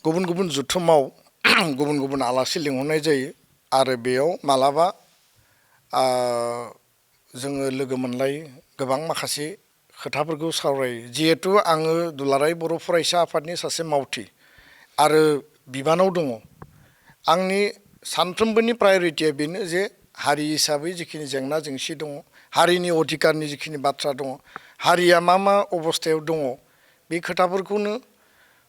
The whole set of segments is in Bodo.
गुबुन गुबुन जुथुमाव गुबुन गुबुन आलासि लिंहरनाय जायो आरो बेयाव मालाबा जोङो लोगो मोनलायो गोबां माखासे खोथाफोरखौ सावरायो जिहेतु आङो दुलाराय बर' फरायसा आफादनि सासे मावथि आरो बिबानाव दङ आंनि सानफ्रोमबोनि प्रायरिटिया बेनो जे हारि हिसाबै जिखिनि जेंना जेंसि दङ हारिनि अधिकारनि जिखिनि बाथ्रा दङ हारिया मा अबस्थायाव दङ बे खोथाफोरखौनो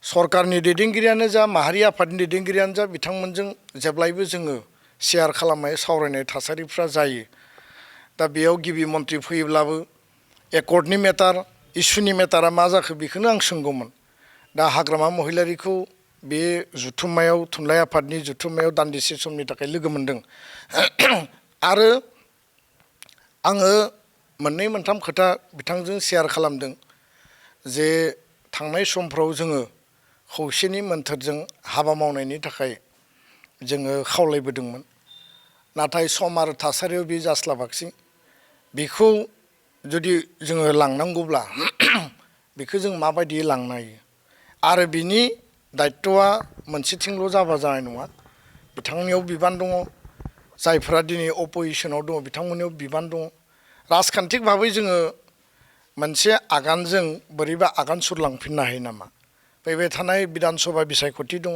सरकारनि दैदेनगिरियानो जा माहारि आफादनि दैदेनगिरियानो जा बिथांमोनजों जेब्लायबो जोङो शेयार खालामनाय सावरायनाय थासारिफ्रा जायो दा बेयाव गिबि मन्थ्रि फैयोब्लाबो एकर्डनि मेटार इस्युनि मेटारा मा जाखो बेखौनो आं सोंगौमोन दा हाग्रामा महिलारिखौ बे जुथुम्मायाव थुनलाइ आफादनि जुथुम्मायाव दान्दिसे समनि थाखाय लोगो मोनदों आरो आङो मोननै मोनथाम खोथा बिथांजों शेयार खालामदों जे थांनाय समफ्राव जोङो खौसेनि मोन्थोरजों हाबा मावनायनि थाखाय जोङो खावलायबोदोंमोन नाथाय सम आरो थासारियाव बे जास्लाबाखिसै बेखौ जुदि जोङो लांनांगौब्ला बेखौ जों माबायदि लांनो हायो आरो बिनि दायित्वआ मोनसेथिंल' जाबा जानाय नङा बिथांनियाव बिबान दङ जायफोरा दिनै अप'जिसनाव दङ बिथांमोननियाव बिबान दङ राजखान्थिक भाबै जोङो मोनसे आगानजों बोरैबा आगान सुरलांफिननो हायो नामा फैबाय थानाय बिधान सभा बिसायख'थि दङ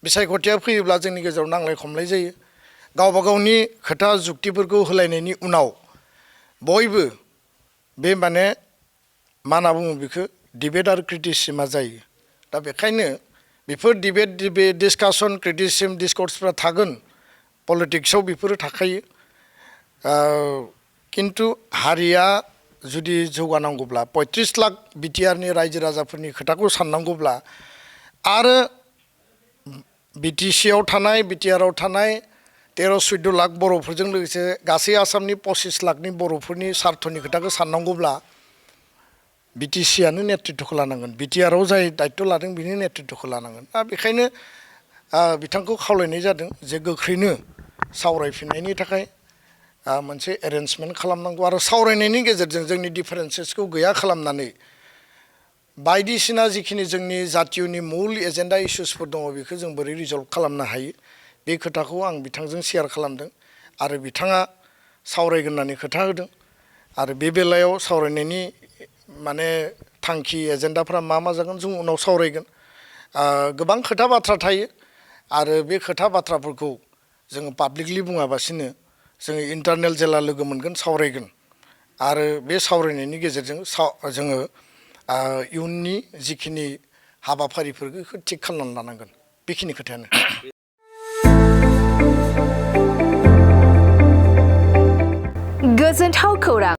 बिसायख'थिया फैयोब्ला जोंनि गेजेराव नांलाय खमलाय जायो गावबा गावनि खोथा जुक्तिफोरखौ होलायनायनि उनाव बयबो बे माने मा होनना बुङो बेखौ डिबेट आरो क्रिटिसिजमा जायो दा बेखायनो बेफोर डिबेट डिसकासन क्रिटिसिजम डिसकर्सफ्रा थागोन पलिटिक्सआव बेफोरो थाखायो किन्तु हारिया जुदि जौगानांगौब्ला 35 लाख बिटिआरनि रायजो राजाफोरनि खोथाखौ साननांगौब्ला आरो बिटिसिआव थानाय बिटिआरआव थानाय 13-14 लाख बर'फोरजों लोगोसे गासै आसामनि 25 लाखनि बर'फोरनि सार्थनि खोथाखौ साननांगौब्ला बिटिसिआनो नेतृत्वखौ लानांगोन बिटिआरआव जाय दायित्व लादों बिनि नेतृत्वखौ लानांगोन दा बेखायनो बिथांखौ खावलायनाय जादों जे गोख्रैनो सावरायफिननायनि थाखाय मोनसे एरेन्जमेन्ट खालामनांगौ आरो सावरायनायनि गेजेरजों जोंनि डिफारेन्सेसखौ गैया खालामनानै बायदिसिना जिखिनि जोंनि जातियनि मुल एजेन्डा इस्युसफोर दङ बेखौ जों बोरै रिजल्भ खालामनो हायो बे खोथाखौ आं बिथांजों शेयार खालामदों आरो बिथाङा सावरायगोन होननानै खोथा होदों आरो बे बेलायाव सावरायनायनि माने थांखि एजेन्डाफ्रा मा जागोन जों उनाव सावरायगोन गोबां खोथा बाथ्रा थायो आरो बे खोथा बाथ्राफोरखौ जोङो पाब्लिकलि बुङाबासिनो जोङो इन्टारनेल जेला लोगो मोनगोन सावरायगोन आरो बे सावरायनायनि गेजेरजों जोङो इयुननि जिखिनि हाबाफारिफोरखौ थिग खालामनानै लानांगोन बेखिनि खोथायानो गोजोनथाव खौरां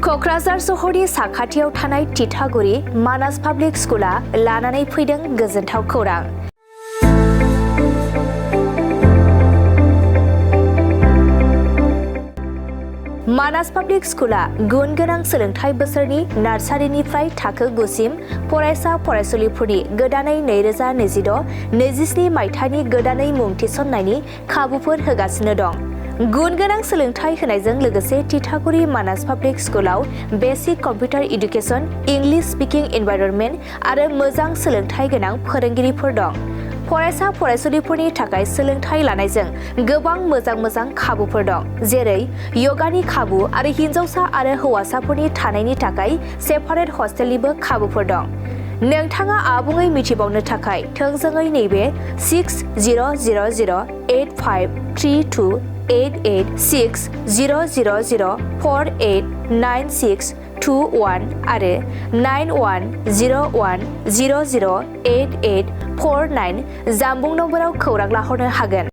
क'क्राझार सहरनि साखाथियाव थानाय तितागुरि मानास पाब्लिक स्कुला लानानै फैदों गोजोनथाव खौरां मानास पाब्लिक स्कुला गुन गोनां सोलोंथाइ बोसोरनि नार्सारिनिफ्राय थाखो 9 सिम फरायसा फरायसुलिफोरनि गोदानै 2026-27 मायथाइनि गोदानै मुं थिसननायनि खाबुफोर होगासिनो दं गुन गोनां सोलोंथाइ होनायजों लोगोसे तितागुरि मानास पाब्लिक स्कुलाव basic computer education English speaking environment आरो मोजां सोलोंथाइ गोनां फोरोंगिरिफोर दं फरायसा फरायसुलिफोरनि थाखाय सोलोंथाइ लानायजों गोबां मोजां खाबुफोर दं जेरै यगानि खाबु आरो हिन्जावसा आरो हौवासाफोरनि थानायनि थाखाय सेपारेट हस्टेलनिबो खाबुफोर दं नोंथाङा आबुङै मिथिबावनो थाखाय थोंजोङै नैबे 60008532886000489621 आरो 9101008849 जानबुं नम्बराव खौरां लाहरनो हागोन।